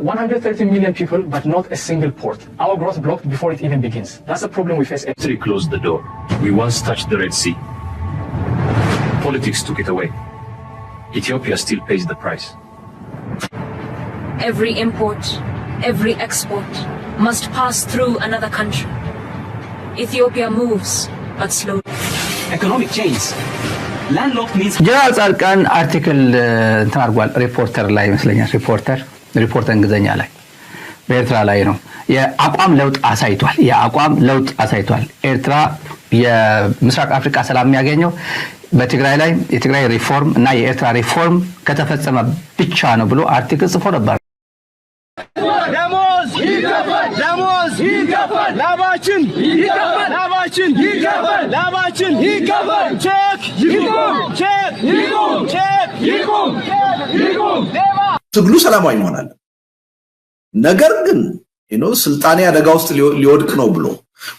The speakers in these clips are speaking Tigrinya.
one hundred thirty million people, but not a single port. Our growth blocked before it even begins. That's the problem we face. History closed the door. We once touched the Red Sea. Politics took it away. Ethiopia still pays the price. Every import, every export must pass through another country. Ethiopia moves, but slowly. Economic chains. Landlocked means ጀነራል ጻድቃን አርቲክል እንትን አድርጓል። ሪፖርተር ላይ ይመስለኛል። ሪፖርተር ሪፖርተር እንግሊዝኛ ላይ በኤርትራ ላይ ነው። የአቋም ለውጥ አሳይቷል። የአቋም ለውጥ አሳይቷል። ኤርትራ የምስራቅ አፍሪካ ሰላም የሚያገኘው በትግራይ ላይ የትግራይ ሪፎርም እና የኤርትራ ሪፎርም ከተፈጸመ ብቻ ነው ብሎ አርቲክል ጽፎ ነበር። ደሞዝ ይከፈል! ደሞዝ ይከፈል! ላባችን ይከፈል! ላባችን ይከፈል! ላባችን ይከፈል! ቼክ ይቁም! ቼክ ይቁም! ቼክ ይቁም! ቼክ ይቁም! ሌባ ትግሉ ሰላማዊ መሆን አለ። ነገር ግን you know ስልጣኔ አደጋ ውስጥ ሊወ- ሊወድቅ ነው ብሎ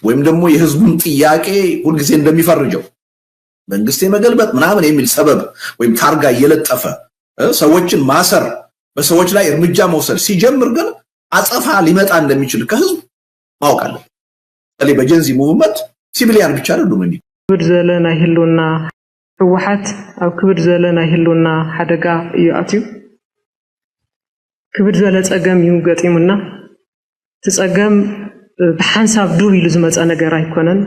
ወይም ደግሞ የህዝቡን ጥያቄ ሁልጊዜ እንደሚፈርጀው መንግስት የመገልበጥ ምናምን የሚል ሰበብ ወይም ታርጋ እየለጠፈ እ፣ ሰዎችን ማሰር፣ በሰዎች ላይ እርምጃ መውሰድ ሲጀምር ግን አጸፋ ሊመጣ እንደሚችል ከህዝብ ማወቅ አለበት። በተለይ በጀንዚ ሙቭመንት ሲቪሊያን ብቻ አይደሉም እንዲ ክብድ ዘለ ናይ ህልውና ህወሓት ኣብ ክብድ ዘለ ናይ ህልውና ሓደጋ እዩ ኣትዩ። ክብድ ዘለ ጸገም እዩ ገጢሙና። እቲ ጸገም ብሓንሳብ ዱብ ኢሉ ዝመጸ ነገር ኣይኮነን።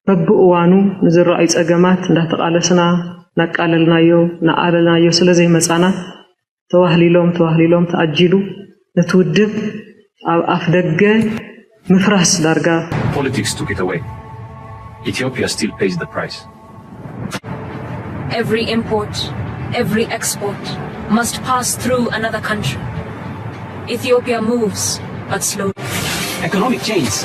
በብእዋኑ ንዝረኣዩ ጸገማት እንዳተቓለስና እናቃለልናዮ እናኣለልናዮ ስለ ዘይመጻና ተዋህሊሎም ተዋህሊሎም ተኣጂሉ ነቲ ውድብ ኣብ ኣፍ ደገ ምፍራስ ዳርጋ Politics took it away. Ethiopia still pays the price. Every import, every export must pass through another country. Ethiopia moves, but slowly. Economic chains.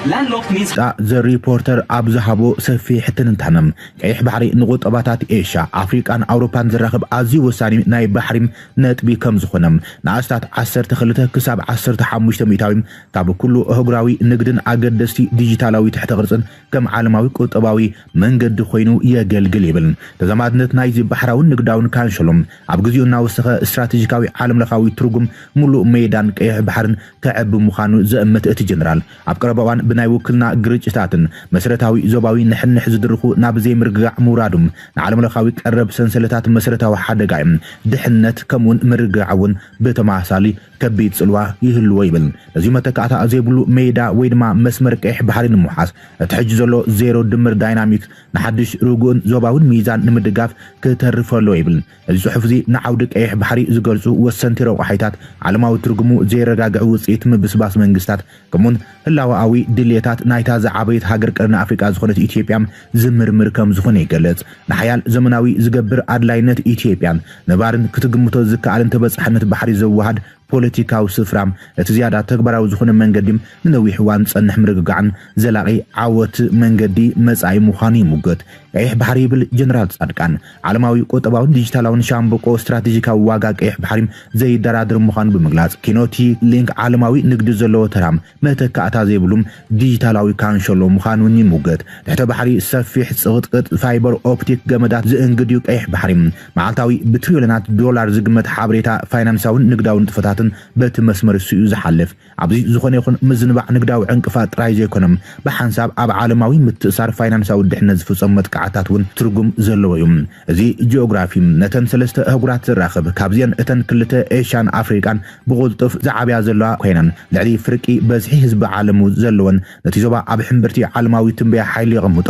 Landlocked means ዘ ሪፖርተር ኣብ ዝሃቦ ሰፊሕ ትንታነ ቀይሕ ባሕሪ ንቁጠባታት ኤሽያ ኣፍሪቃን ኣውሮፓን ዘራኽብ ኣዝዩ ወሳኒ ናይ ባሕሪ ነጥቢ ከም ዝኾነ ንኣስታት ዓሰርተ ክልተ ክሳብ ዓሰርተ ሓሙሽተ ሚእታዊ ካብ ኩሉ ኣህጉራዊ ንግድን ኣገደስቲ ዲጂታላዊ ትሕተ ቅርጽን ከም ዓለማዊ ቁጠባዊ መንገዲ ኮይኑ የገልግል ይብል። ተዛማድነት ናይዚ ባሕራውን ንግዳውን ካንሸሎ ኣብ ግዜኡ እናወሰኸ ስትራቴጂካዊ ዓለምለኻዊ ትርጉም ሙሉእ ሜዳን ቀይሕ ባሕርን ከዕቢ ምዃኑ ዘእምት እቲ ጀነራል ኣብ ቀረባ እዋን ብናይ ውክልና ግርጭታትን መሰረታዊ ዞባዊ ንሕንሕ ዝድርኹ ናብ ዘይምርግጋዕ ምውራዱም ንዓለምለኻዊ ቀረብ ሰንሰለታት መሰረታዊ ሓደጋ እዩ። ድሕነት ከምኡውን ምርግጋዕ እውን ብተመሳሳሊ ከቢድ ጽልዋ ይህልዎ ይብል። ነዚ መተካእታ ዘይብሉ ሜዳ ወይ ድማ መስመር ቀይሕ ባሕሪ ንምውሓስ እቲ ሕጂ ዘሎ ዜሮ ድምር ዳይናሚክ ንሓድሽ ርጉእን ዞባውን ሚዛን ንምድጋፍ ክተርፍ ኣለዎ ይብል። እዚ ጽሑፍ እዚ ንዓውዲ ቀይሕ ባሕሪ ዝገልጹ ወሰንቲ ረቋሒታት ዓለማዊ ትርጉሙ ዘየረጋግዕ ውጽኢት ምብስባስ መንግስታት ከምኡን ህላወኣዊ ድልየታት ናይታ ዝዓበየት ሃገር ቀርኒ ኣፍሪቃ ዝኾነት ኢትዮጵያ ዝምርምር ከም ዝኾነ ይገልጽ። ንሓያል ዘመናዊ ዝገብር ኣድላይነት ኢትዮጵያን ነባርን ክትግምቶ ዝከኣልን ተበጻሕነት ባሕሪ ዘወሃድ ፖለቲካዊ ስፍራ እቲ ዝያዳ ተግባራዊ ዝኾነ መንገዲ ንነዊሕ እዋን ዝጸንሕ ምርግጋዕን ዘላቒ ዓወት መንገዲ መጻኢ ምዃኑ ይምጎት። ቀይሕ ባሕሪ ይብል ጀነራል ጻድቃን ዓለማዊ ቁጠባውን ዲጂታላውን ሻምብቆ ስትራቴጂካዊ ዋጋ ቀይሕ ባሕሪ ዘይደራደር ምዃኑ ብምግላጽ ኪኖቲ ሊንክ ዓለማዊ ንግዲ ዘለዎ ተራም መተካእታ ዘይብሉ ዲጂታላዊ ካንሸሎ ምዃኑን ይምጎት። ትሕተ ባሕሪ ሰፊሕ ጽቕጥቅጥ ፋይበር ኦፕቲክ ገመዳት ዝእንግድዩ ቀይሕ ባሕሪ መዓልታዊ ብትሪልዮናት ዶላር ዝግመት ሓበሬታ ፋይናንሳውን ንግዳውን ንጥፈታትን በቲ መስመር እሱ እዩ ዝሓልፍ። ኣብዚ ዝኾነ ይኹን ምዝንባዕ ንግዳዊ ዕንቅፋት ጥራይ ዘይኮነ ብሓንሳብ ኣብ ዓለማዊ ምትእሳር ፋይናንሳዊ ድሕነት ዝፍጸሙ መጥቃዕታት እውን ትርጉም ዘለዎ እዩ። እዚ ጂኦግራፊ ነተን ሰለስተ ኣህጉራት ዘራኽብ ካብዚአን እተን ክልተ ኤሽያን ኣፍሪቃን ብቕልጡፍ ዝዓብያ ዘለዋ ኮይነን ልዕሊ ፍርቂ በዝሒ ህዝቢ ዓለም ዘለወን ነቲ ዞባ ኣብ ሕምብርቲ ዓለማዊ ትንበያ ሓይሊ የቐምጦ።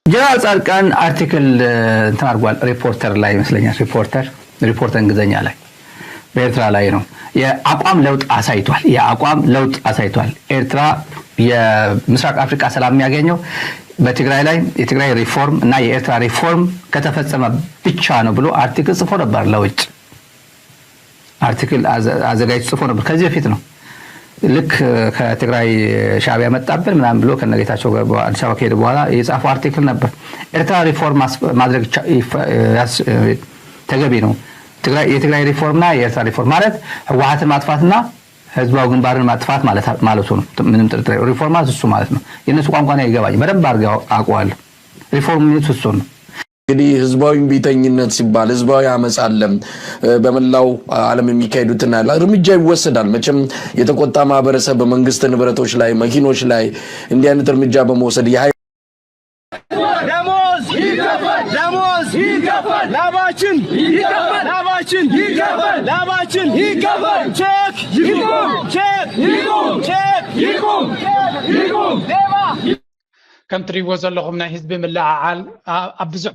ጀነራል ጻድቃን አርቲክል እንትን አድርጓል። ሪፖርተር ላይ ይመስለኛል። ሪፖርተር ሪፖርተር እንግሊዝኛ ላይ በኤርትራ ላይ ነው። የአቋም ለውጥ አሳይቷል። የአቋም ለውጥ አሳይቷል። ኤርትራ የምስራቅ አፍሪካ ሰላም የሚያገኘው በትግራይ ላይ የትግራይ ሪፎርም እና የኤርትራ ሪፎርም ከተፈጸመ ብቻ ነው ብሎ አርቲክል ጽፎ ነበር ለውጭ አርቲክል አዘጋጅቶ ጽፎ ነበር። ከዚህ በፊት ነው ልክ ከትግራይ ሻዕቢያ መጣብን ምናምን ብሎ ከነጌታቸው አዲስ አበባ ከሄደ በኋላ የጻፈው አርቲክል ነበር። ኤርትራ ሪፎርም ማድረግ ተገቢ ነው። የትግራይ ሪፎርምና የኤርትራ ሪፎርም ማለት ህወሓትን ማጥፋትና ህዝባዊ ግንባርን ማጥፋት ማለቱ ነው። ምንም ጥርጥር ሪፎርም ማለት እሱ ማለት ነው። የእነሱ ቋንቋ ነው ይገባኝ በደንብ አድርገው አውቀዋለሁ። ሪፎርም ሚሉት እሱ ነው። እንግዲህ ህዝባዊ እምቢተኝነት ሲባል ህዝባዊ አመፅ አለ። በመላው ዓለም የሚካሄዱትን ያለ እርምጃ ይወሰዳል። መቼም የተቆጣ ማህበረሰብ በመንግስት ንብረቶች ላይ፣ መኪኖች ላይ እንዲህ አይነት እርምጃ በመውሰድ የኃይል ደሞዝ ይከፈል! ደሞዝ ይከፈል! ላባችን ይከፈል! ላባችን ይከፈል! ላባችን ይከፈል! ቼክ ይቁም! ቼክ ይቁም! ቼክ ይቁም! ይቁም! ሌባ ከም ትሪእዎ ዘለኹም ናይ ህዝቢ ምልዕዓል ኣብ ብዙሕ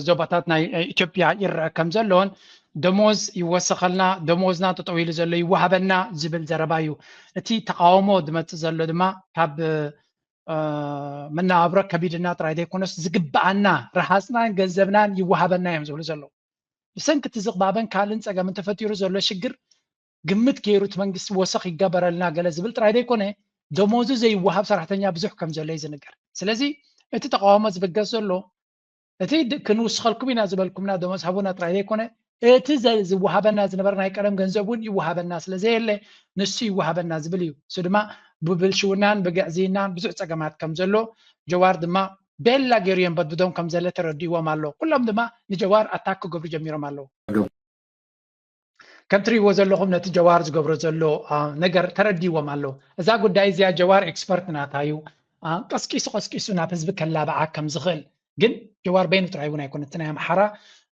ዞባታት ናይ ኢትዮጵያ ይረአ ከም ዘሎን ደሞዝ ይወሰኸልና፣ ደሞዝና ጠጠው ኢሉ ዘሎ ይወሃበና ዝብል ዘረባ እዩ። እቲ ተቃውሞ ዝመፅእ ዘሎ ድማ ካብ መነባብሮ ከቢድና ጥራይ ዘይኮነስ ዝግበኣና ረሃፅናን ገንዘብናን ይወሃበና እዮም ዝብሉ ዘለዉ። ብሰንኪ እቲ ዝቕባበን ካልእን ፀገምን ተፈጢሩ ዘሎ ሽግር ግምት ገይሩ እቲ መንግስቲ ወሰኽ ይገበረልና ገለ ዝብል ጥራይ ዘይኮነ ደሞዙ ዘይወሃብ ሰራሕተኛ ብዙሕ ከም ዘሎ እዩ ዝንገር። ስለዚ እቲ ተቃውሞ ዝብገስ ዘሎ እቲ ክንውስኸልኩም ኢና ዝበልኩምና ደሞዝ ሃቡና ጥራይ ዘይኮነ እቲ ዝወሃበና ዝነበረ ናይ ቀደም ገንዘብ እውን ይወሃበና ስለ ዘየለ ንሱ ይወሃበና ዝብል እዩ። እሱ ድማ ብብልሽውናን ብግዕዝይናን ብዙሕ ፀገማት ከም ዘሎ ጀዋር ድማ ቤላ ገይሩ የንበድብዶም ከም ዘለ ተረዲእዎም ኣሎ። ኩሎም ድማ ንጀዋር ኣታክ ክገብሩ ጀሚሮም ኣለዉ። ከም ትሪእዎ ዘለኹም ነቲ ጀዋር ዝገብሮ ዘሎ ነገር ተረዲዎም ኣለዉ። እዛ ጉዳይ እዚኣ ጀዋር ኤክስፐርት ናታ እዩ። ቀስቂሱ ቀስቂሱ ናብ ህዝቢ ከላብዓ ከም ዝኽእል ግን ጀዋር በይኑ ጥራይ እውን ኣይኮነ። እቲ ናይ ኣምሓራ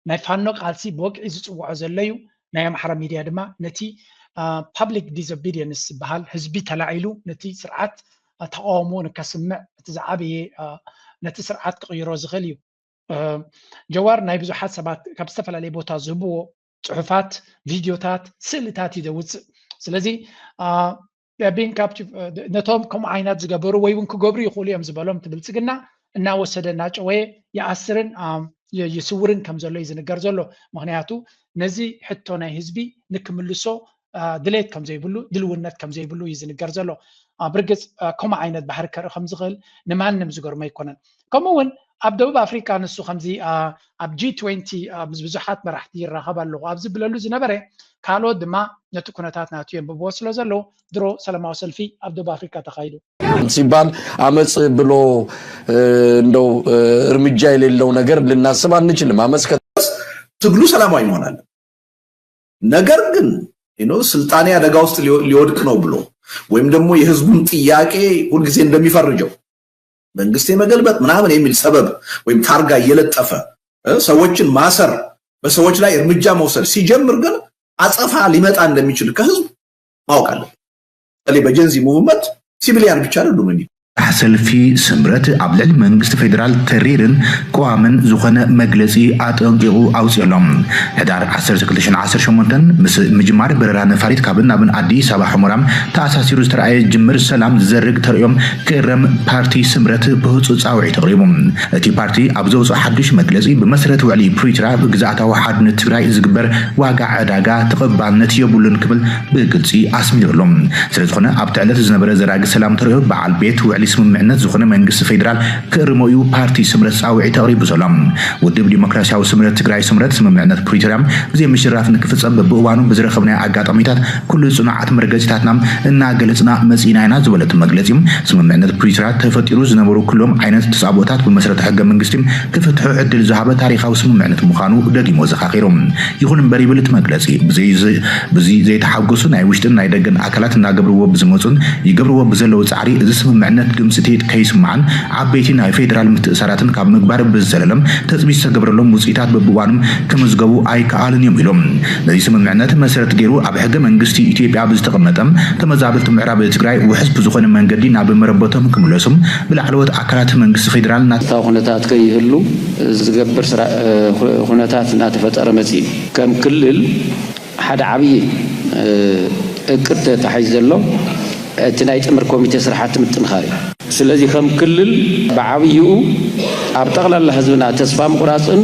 ናይ ፋኖ ቃልሲ ብወግዒ ዝፅውዖ ዘሎ እዩ። ናይ ኣምሓራ ሚድያ ድማ ነቲ ፓብሊክ ዲስኦቢዲየንስ ዝበሃል ህዝቢ ተላዒሉ ነቲ ስርዓት ተቃውሞ ንከስምዕ እቲ ዝዓበየ ነቲ ስርዓት ክቕይሮ ዝኽእል እዩ። ጀዋር ናይ ብዙሓት ሰባት ካብ ዝተፈላለየ ቦታ ዝህብዎ ፅሑፋት፣ ቪድዮታት፣ ስእልታት እዩ ዘውፅእ። ስለዚ ቢንግ ካፕቲቭ ነቶም ከምኡ ዓይነት ዝገበሩ ወይ እውን ክገብሩ ይኽእሉ እዮም ዝበሎም እቲ ብልፅግና እናወሰደ እናጨወየ ይኣስርን ይስውርን ከም ዘሎ እዩ ዝንገር ዘሎ። ምክንያቱ ነዚ ሕቶ ናይ ህዝቢ ንክምልሶ ድሌት ከም ዘይብሉ ድልውነት ከም ዘይብሉ እዩ ዝንገር ዘሎ። ብርግፅ ከምኡ ዓይነት ባህሪ ከርኢ ከም ዝኽእል ንማንም ዝገርሞ ኣይኮነን። ከምኡ እውን ኣብ ደቡብ ኣፍሪካ ንሱ ከምዚ ኣብ ጂ ትዌንቲ ምስ ብዙሓት መራሕቲ ይራኸብ ኣለኹ ኣብ ዝብለሉ ዝነበረ ካልኦት ድማ ነቲ ኩነታት ናቱ የንብብዎ ስለ ዘለዉ ድሮ ሰላማዊ ሰልፊ ኣብ ደቡብ ኣፍሪካ ተኻይዱ። ሲባል አመፅ ብሎ እንደው እርምጃ የሌለው ነገር ልናስብ አንችልም። አመፅ ከ ትግሉ ሰላማዊ መሆን አለ። ነገር ግን ስልጣኔ አደጋ ውስጥ ሊወድቅ ነው ብሎ ወይም ደግሞ የህዝቡን ጥያቄ ሁልጊዜ እንደሚፈርጀው መንግስት የመገልበጥ ምናምን የሚል ሰበብ ወይም ታርጋ እየለጠፈ ሰዎችን ማሰር በሰዎች ላይ እርምጃ መውሰድ ሲጀምር ግን አጸፋ ሊመጣ እንደሚችል ከህዝብ ማወቅ አለበት። በተለይ በጀንዚ ሙቭመንት ሲቪሊያን ብቻ አይደሉም እንዲ ሰልፊ ስምረት ኣብ ልዕሊ መንግስቲ ፌደራል ተሪርን ቀዋምን ዝኾነ መግለፂ ኣጠንቂቑ ኣውፅኦሎም። ሕዳር ዓሰርተ ክልተ ሽሕን ዓሰርተ ሸሞንተን ምስ ምጅማር በረራ ነፋሪት ካብን ናብን ኣዲስ ኣበባ ሑመራ ተኣሳሲሩ ዝተረኣየ ጅምር ሰላም ዝዘርግ ተርእዮም ክእረም ፓርቲ ስምረት ብህፁ ፃውዒት ኣቕሪቡ። እቲ ፓርቲ ኣብ ዘውፅኦ ሓዱሽ መግለፂ ብመሰረት ውዕሊ ፕሪቶርያ ብግዝኣታዊ ሓድነት ትግራይ ዝግበር ዋጋ ዕዳጋ ተቐባልነት የብሉን ክብል ብግልፂ ኣስሚሩሎም። ስለዝኾነ ኣብቲ ዕለት ዝነበረ ዘራጊ ሰላም ተርእዮ በዓል ቤት ውዕሊ ስምምዕነት ዝኾነ መንግስቲ ፌዴራል ክእርሞ እዩ ፓርቲ ስምረት ፃውዒት ኣቕሪቡ ዘሎ። ውድብ ዲሞክራሲያዊ ስምረት ትግራይ ስምረት ስምምዕነት ፕሪቶርያ ብዘይምሽራፍ ንክፍፀም በብእዋኑ ብዝረኸብናዮ ኣጋጣሚታት ኩሉ ፅኑዓት መርገፂታትና እናገለፅና መፂና ኢና ዝበለቱ መግለፂ ስምምዕነት ፕሪቶርያ ተፈጢሩ ዝነበሩ ኩሎም ዓይነት ተፃብኦታት ብመሰረት ሕገ መንግስቲ ክፍትሑ ዕድል ዝሃበ ታሪኻዊ ስምምዕነት ምዃኑ ደጊሞ ዘኻኺሩ። ይኹን እምበር ይብል እቲ መግለፂ ብዚ ዘይተሓጎሱ ናይ ውሽጥን ናይ ደገን ኣካላት እናገብርዎ ብዝመፁን ይገብርዎ ብዘለዉ ፃዕሪ እዚ ስምምዕነት ድምፂ ትሂድ ከይስማዕን ዓበይቲ ናይ ፌዴራል ምትእሳራትን ካብ ምግባር ብዝዘለለ ተፅቢት ዝተገብረሎም ውፅኢታት በብእዋኑ ክምዝገቡ ኣይከኣሉን እዮም ኢሎም። ነዚ ስምምዕነት መሰረት ገይሩ ኣብ ሕገ መንግስቲ ኢትዮጵያ ብዝተቐመጠ ተመዛበልቲ ምዕራብ ትግራይ ውሕስ ብዝኾነ መንገዲ ናብ መረበቶም ክምለሱ ብላዕለዎት ኣካላት መንግስቲ ፌዴራል እና ፃታዊ ኩነታት ከይህሉ ዝገብር ኩነታት እናተፈጠረ መፂኡ ከም ክልል ሓደ ዓብዪ እቅድ ተታሒዙ ዘሎ እቲ ናይ ጥምር ኮሚቴ ስራሕቲ ምጥንኻር እዩ። ስለዚ ከም ክልል ብዓብይኡ ኣብ ጠቕላላ ህዝብና ተስፋ ምቑራፅን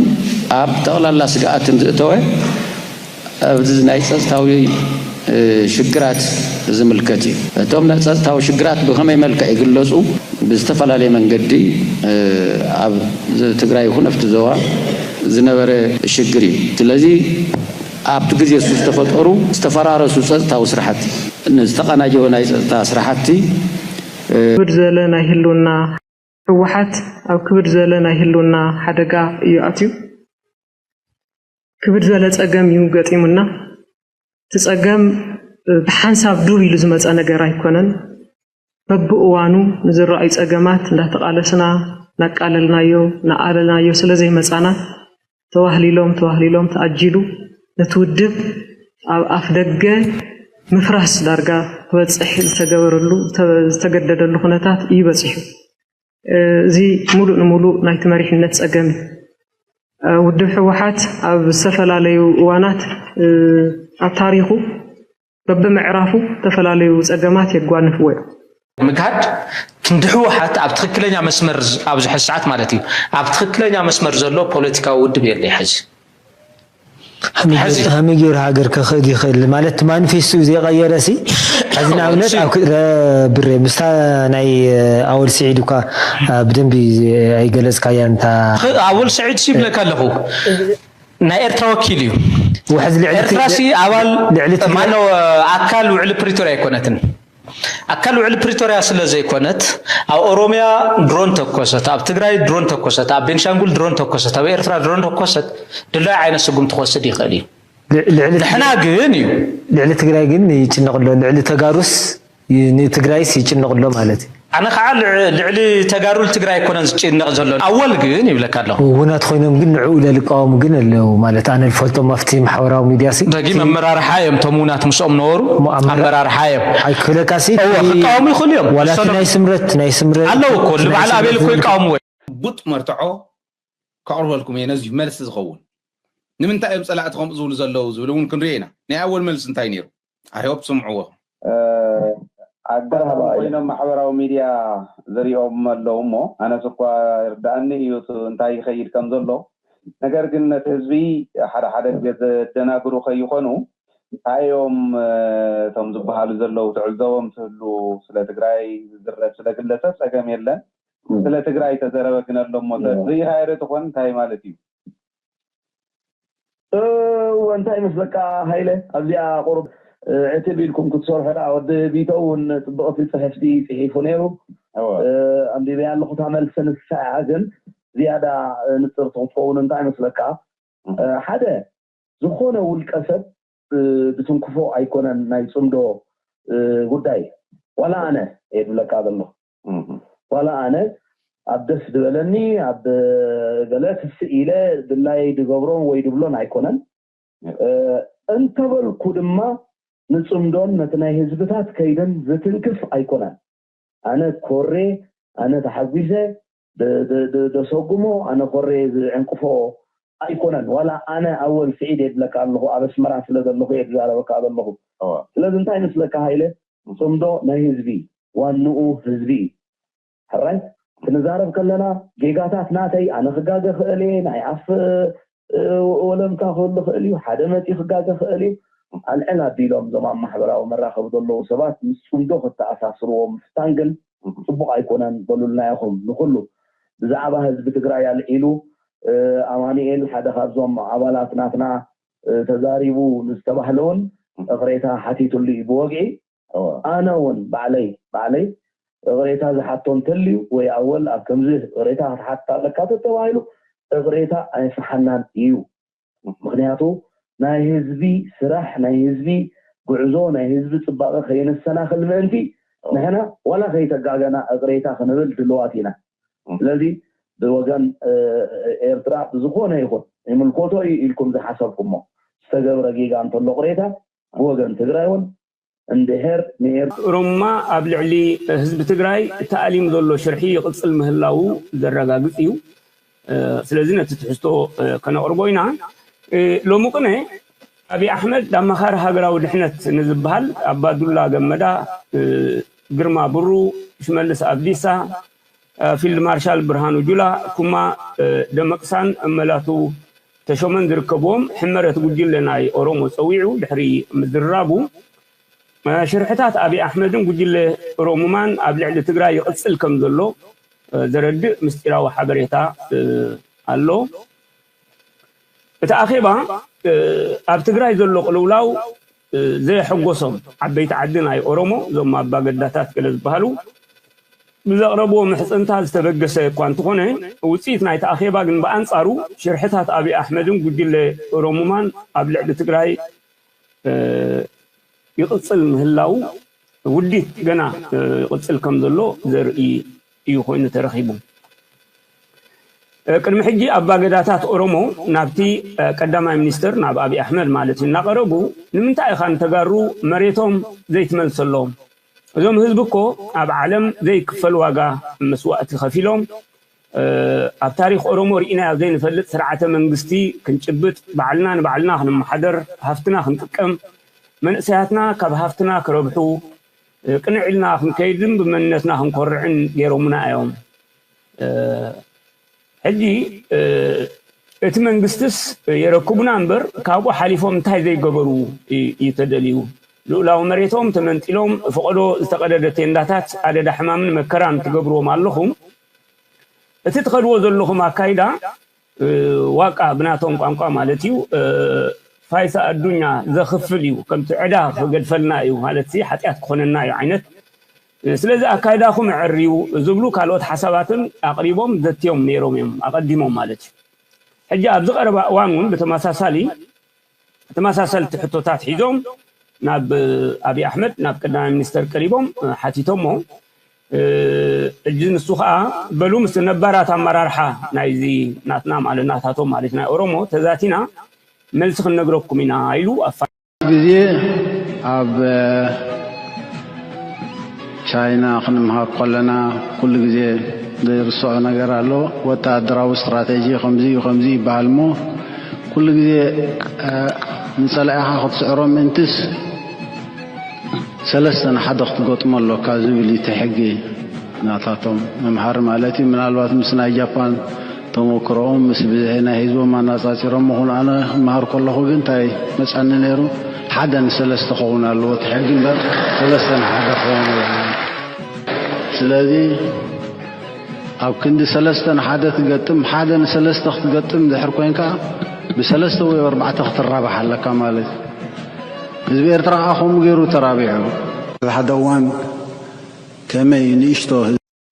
ኣብ ጠቕላላ ስግኣትን ዝእተወ ኣብዚ ናይ ፀጥታዊ ሽግራት ዝምልከት እዩ። እቶም ናይ ፀጥታዊ ሽግራት ብኸመይ መልክዕ ይግለፁ? ብዝተፈላለየ መንገዲ ኣብ ትግራይ ይኹን ኣብቲ ዞባ ዝነበረ ሽግር እዩ። ስለዚ ኣብቲ ግዜ እሱ ዝተፈጠሩ ዝተፈራረሱ ፀጥታዊ ስራሕቲ ንዝተቐናጀወ ናይ ፀጥታ ስራሕቲ ክብድ ዘለ ናይ ህልውና ህወሓት ኣብ ክብድ ዘለ ናይ ህልውና ሓደጋ እዩ ኣትዩ። ክብድ ዝበለ ጸገም እዩ ገጢሙና። እቲ ጸገም ብሓንሳብ ዱብ ኢሉ ዝመጸ ነገር ኣይኮነን። በብእዋኑ ንዝረኣዩ ጸገማት እንዳተቓለስና፣ እናቃለልናዮ፣ እናኣለልናዮ ስለ ዘይመጻና፣ ተዋህሊሎም ተዋህሊሎም ተኣጂሉ ነቲ ውድብ ኣብ ኣፍ ደገ ምፍራስ ዳርጋ ክበጽሕ ዝተገበረሉ ዝተገደደሉ ኩነታት እዩ በጺሑ። እዚ ሙሉእ ንሙሉእ ናይቲ መሪሕነት ጸገም እዩ። ውድብ ህወሓት ኣብ ዝተፈላለዩ እዋናት ኣብ ታሪኹ በብምዕራፉ ዝተፈላለዩ ጸገማት የጓንፍዎ እዮም። ምግሃድ ክንዲ ህወሓት ኣብ ትኽክለኛ መስመር ኣብዚ ሕዚ ሰዓት ማለት እዩ ኣብ ትኽክለኛ መስመር ዘሎ ፖለቲካዊ ውድብ የለ ሕዚ ከመይ ገይሩ ሃገር ከኽእድ ይኽእል ማለት ማኒፌስቶ እዩ ዘይቀየረ ሲ ሕዚ ንኣብነት ኣብ ክእለ ብሬ ምስታ ናይ ኣወል ስዒድ እኳ ብደንቢ ኣይገለፅካያን እታ ኣወል ስዒድ ሲ ይብለካ ኣለኹ ናይ ኤርትራ ወኪል እዩ ውሕዝ ልዕሊ ኤርትራ ሲ ኣባል ልዕሊ ትግራይ- ማነው ኣካል ውዕሊ ፕሪቶሪያ ኣይኮነትን ኣካል ውዕሊ ፕሪቶሪያ ስለ ዘይኮነት ኣብ ኦሮሚያ ድሮን ተኮሰት ኣብ ትግራይ ድሮን ተኮሰት ኣብ ቤንሻንጉል ድሮን ተኮሰት ኣብ ኤርትራ ድሮን ተኮሰት ድላዩ ዓይነት ስጉም ትወስድ ይኽእል እዩ ልዕሊ ንሕና ግን እዩ ልዕሊ ትግራይ ግን ይጭነቕ ኣሎ ልዕሊ ተጋሩስ ንትግራይስ ይጭነቕ ኣሎ ማለት እዩ ኣነ ከዓ ልዕሊ ተጋሩ ትግራይ ኣይኮነን ዝጭነቕ ዘሎ ኣወል ግን ይብለካ ኣለኹ ውናት ኮይኖም ግን ንዕኡ ለልቃወሙ ግን ኣለዉ ማለት ኣነ ልፈልጦም ኣብቲ ማሕበራዊ ሚድያ ሲ ደጊም ኣመራርሓ እዮም እቶም ውናት ምስኦም ነበሩ ኣመራርሓ እዮም ኣይክለካ ሲ ክቃወሙ ይኽእሉ እዮም ዋላ ናይ ስምረት ናይ ስምረት ኣለዉ እኮ ልበዓል ኣቤል እኮ ይቃወምዎ እዮም ቡጥ መርትዖ ከቕርበልኩም እየ ነዚ መልሲ ዝኸውን ንምንታይ እዮም ፀላእቲ ከምኡ ዝብሉ ዘለዉ ዝብል እውን ክንሪኦ ኢና ናይ ኣወል መልሲ እንታይ ነይሩ I hope ስምዕዎ ኣገራሚ ኮይኖም ማሕበራዊ ሚድያ ዘሪኦም ኣለዉ እሞ ኣነስ እኳ ይርዳእኒ እዩ እቲ እንታይ ይኸይድ ከም ዘሎ ነገር ግን ነቲ ህዝቢ ሓደ ሓደ ግዜ ዘደናግሩ ከይኾኑ እንታይ እዮም እቶም ዝበሃሉ ዘለዉ ትዕዘቦም ትህሉ ስለ ትግራይ ዝዝረብ ስለ ግለሰብ ፀገም የለን ስለ ትግራይ ተዘረበ ግን ኣሎ እሞ ሪኢኻዮ ዶ ትኾን እንታይ ማለት እዩ እወ እንታይ ይመስለካ ሃይለ ኣብዚኣ ቁሩብ ዕትብ ኢልኩም ክትሰርሑ ደኣ ወዲ ቢቶ እውን ፅብቕቲ ፅሕፍቲ ፅሒፉ ነይሩ ኣንቢበያ ኣለኹ እታ መልሲ ንሳ እያ ግን ዝያዳ ንፅርቲ ክትኸውን እንታይ ይመስለካ ሓደ ዝኾነ ውልቀ ሰብ ዝትንክፎ ኣይኮነን ናይ ፅምዶ ጉዳይ ዋላ ኣነ እየ ዝብለካ ዘለኹ ዋላ ኣነ ኣብ ደስ ዝበለኒ ኣብ ገለ ክስእ ኢለ ድላየይ ድገብሮን ወይ ድብሎን ኣይኮነን እንተበልኩ ድማ ንፅምዶን ነቲ ናይ ህዝብታት ከይደን ዝትንክፍ ኣይኮነን ኣነ ኮሬ ኣነ ተሓጒሰ ደሰጉሞ ኣነ ኮሬ ዝዕንቅፎ ኣይኮነን ዋላ ኣነ ኣወል ስዒድ የድለካ ኣለኹ ኣብ ኣስመራ ስለ ዘለኹ እየ ዝዛረበካ ዘለኹ ስለዚ እንታይ ይመስለካ ሃይለ ፅምዶ ናይ ህዝቢ ዋንኡ ህዝቢ እዩ ሕራይ ክንዛረብ ከለና ጌጋታት ናተይ ኣነ ክጋገ ክእል እየ ናይ ኣፍ ወለምታ ክህሉ ክእል እዩ ሓደ መፂ ክጋገ ክእል እዩ ኣልዕል ኣቢሎም እዞም ኣብ ማሕበራዊ መራኸቢ ዘለዉ ሰባት ምስ ፅምዶ ክተኣሳስርዎ ምፍታን ግን ፅቡቕ ኣይኮነን በሉልና ኢኹም ንኩሉ ብዛዕባ ህዝቢ ትግራይ ኣልዒሉ ኣማኑኤል ሓደ ካብዞም ኣባላት ናትና ተዛሪቡ ንዝተባህለ እውን እቕሬታ ሓቲቱሉ እዩ ብወግዒ ኣነ እውን ባዕለይ ባዕለይ እቕሬታ ዝሓቶ እንተልዩ ወይ ኣወል ኣብ ከምዚ እቕሬታ ክትሓትት ኣለካ ተተባሂሉ እቕሬታ ኣይፍሓናን እዩ ምክንያቱ ናይ ህዝቢ ስራሕ ናይ ህዝቢ ጉዕዞ ናይ ህዝቢ ፅባቐ ከይንሰናኽል ምእንቲ ንሕና ዋላ ከይተጋገና እቕሬታ ክንብል ድልዋት ኢና ስለዚ ብወገን ኤርትራ ብዝኾነ ይኹን ይምልኮቶ እዩ ኢልኩም ዝሓሰብኩሞ ዝተገብረ ጌጋ እንተሎ ቅሬታ ብወገን ትግራይ እውን እንድሕር ንኤርትራ ኦሮሙማ ኣብ ልዕሊ ህዝቢ ትግራይ ተኣሊሙ ዘሎ ሽርሒ ይቕፅል ምህላዉ ዘረጋግፅ እዩ። ስለዚ ነቲ ትሕዝቶ ከነቕርቦ ኢና። ሎሚ ቅነ ኣብይ ኣሕመድ ኣማኻሪ ሃገራዊ ድሕነት ንዝበሃል ኣባዱላ ገመዳ፣ ግርማ ብሩ፣ ሽመልስ ኣብዲሳ፣ ፊልድ ማርሻል ብርሃኑ ጁላ፣ ኩማ ደመቅሳን መላቱ ተሾመን ዝርከብዎም ሕመረት ጉጅለ ናይ ኦሮሞ ፀዊዑ ድሕሪ ምዝርራቡ ሽርሕታት ኣብይ ኣሕመድን ጉጅለ ኦሮሙማን ኣብ ልዕሊ ትግራይ ይቕፅል ከም ዘሎ ዘረድእ ምስጢራዊ ሓበሬታ ኣሎ። እቲ ኣኼባ ኣብ ትግራይ ዘሎ ቅልውላው ዘየሐጎሶም ዓበይቲ ዓዲ ናይ ኦሮሞ እዞም ኣባገዳታት ገለ ዝበሃሉ ብዘቕረብዎ ምሕጽንታ ዝተበገሰ እኳ እንተኾነ፣ ውጽኢት ናይቲ ኣኼባ ግን ብኣንጻሩ ሽርሕታት ኣብይ ኣሕመድን ጉጅለ ኦሮሙማን ኣብ ልዕሊ ትግራይ ይቕጽል ምህላዉ፣ ውዲት ገና ይቕጽል ከም ዘሎ ዘርኢ እዩ ኮይኑ ተረኺቡ። ቅድሚ ሕጂ ኣባገዳታት ኦሮሞ ናብቲ ቀዳማይ ሚኒስትር፣ ናብ ኣብይ ኣሕመድ ማለት እዩ፣ እናቐረቡ፣ ንምንታይ ኢኻ ንተጋሩ መሬቶም ዘይትመልሰሎም? እዞም ህዝቢ እኮ ኣብ ዓለም ዘይክፈል ዋጋ መስዋእቲ ከፊሎም፣ ኣብ ታሪኽ ኦሮሞ ርኢናዮ ዘይንፈልጥ ስርዓተ መንግስቲ ክንጭብጥ፣ ባዕልና ንባዕልና ክንመሓደር፣ ሃፍትና ክንጥቀም፣ መንእሰያትና ካብ ሃፍትና ክረብሑ፣ ቅንዕ ኢልና ክንከይድን ብመንነትና ክንኮርዕን ገይሮምና እዮም። ሕጂ እቲ መንግስትስ የረክቡና እምበር ካብኡ ሓሊፎም እንታይ ዘይገበሩ እዩ ተደልዩ? ልኡላዊ መሬቶም ተመንጢሎም፣ ፈቐዶ ዝተቐደደ ቴንዳታት ኣደዳ ሕማምን መከራን ትገብርዎም ኣለኹም። እቲ ትኸድዎ ዘለኹም ኣካይዳ ዋቃ ብናቶም ቋንቋ ማለት እዩ፣ ፋይሳ ኣዱኛ ዘኽፍል እዩ፣ ከምቲ ዕዳ ክገድፈልና እዩ ማለት ሲ ሓጢኣት ክኾነና እዩ ዓይነት። ስለዚ ኣካይዳኹም ዕርዩ ዝብሉ ካልኦት ሓሳባትን ኣቕሪቦም ዘትዮም ነይሮም እዮም ኣቐዲሞም ማለት እዩ። ሕጂ ኣብዚ ቀረባ እዋን እውን ብተመሳሳሊ ተመሳሰልቲ ሕቶታት ሒዞም ናብ ኣብይ ኣሕመድ፣ ናብ ቀዳማይ ሚኒስተር ቀሪቦም ሓቲቶሞ። ሕጂ ንሱ ከዓ በሉ ምስ ነባራት ኣመራርሓ ናይዚ ናትና ማለት ናታቶም ማለት ናይ ኦሮሞ ተዛቲና መልሲ ክንነግረኩም ኢና ኢሉ ኣፋ ግዜ ኣብ ቻይና ክንምሃር ከለና ኩሉ ግዜ ዘይርስዖ ነገር ኣሎ። ወተሃደራዊ ስትራተጂ ከምዚ እዩ ከምዚ ይበሃል እሞ ኩሉ ግዜ ንጸላኢኻ ክትስዕሮ ምእንትስ ሰለስተ ንሓደ ክትገጥሞ ኣሎካ ዝብል እዩ እቲ ሕጊ ናታቶም መምሃሪ ማለት እዩ። ምናልባት ምስ ናይ ጃፓን ተመክሮኦም ምስ ብዝሒ ናይ ህዝቦም ኣነጻጺሮም ምኹን ኣነ ክመሃር ከለኹ ግን እንታይ መጻኒ ነይሩ ሓደ ንሰለስተ ክኸውን ኣለዎ እቲ ሕጊ እምበር ሰለስተ ንሓደ ክኸውን ኣለዎ። ስለዚ ኣብ ክንዲ ሰለስተ ንሓደ ትገጥም ሓደ ንሰለስተ ክትገጥም ድሕር ኮይንካ ብሰለስተ ወይ ኣርባዕተ ክትራባሕ ኣለካ ማለት እዩ። ህዝቢ ኤርትራ ከዓ ከምኡ ገይሩ ተራቢሑ። ኣብ ሓደ እዋን ከመይ ንእሽቶ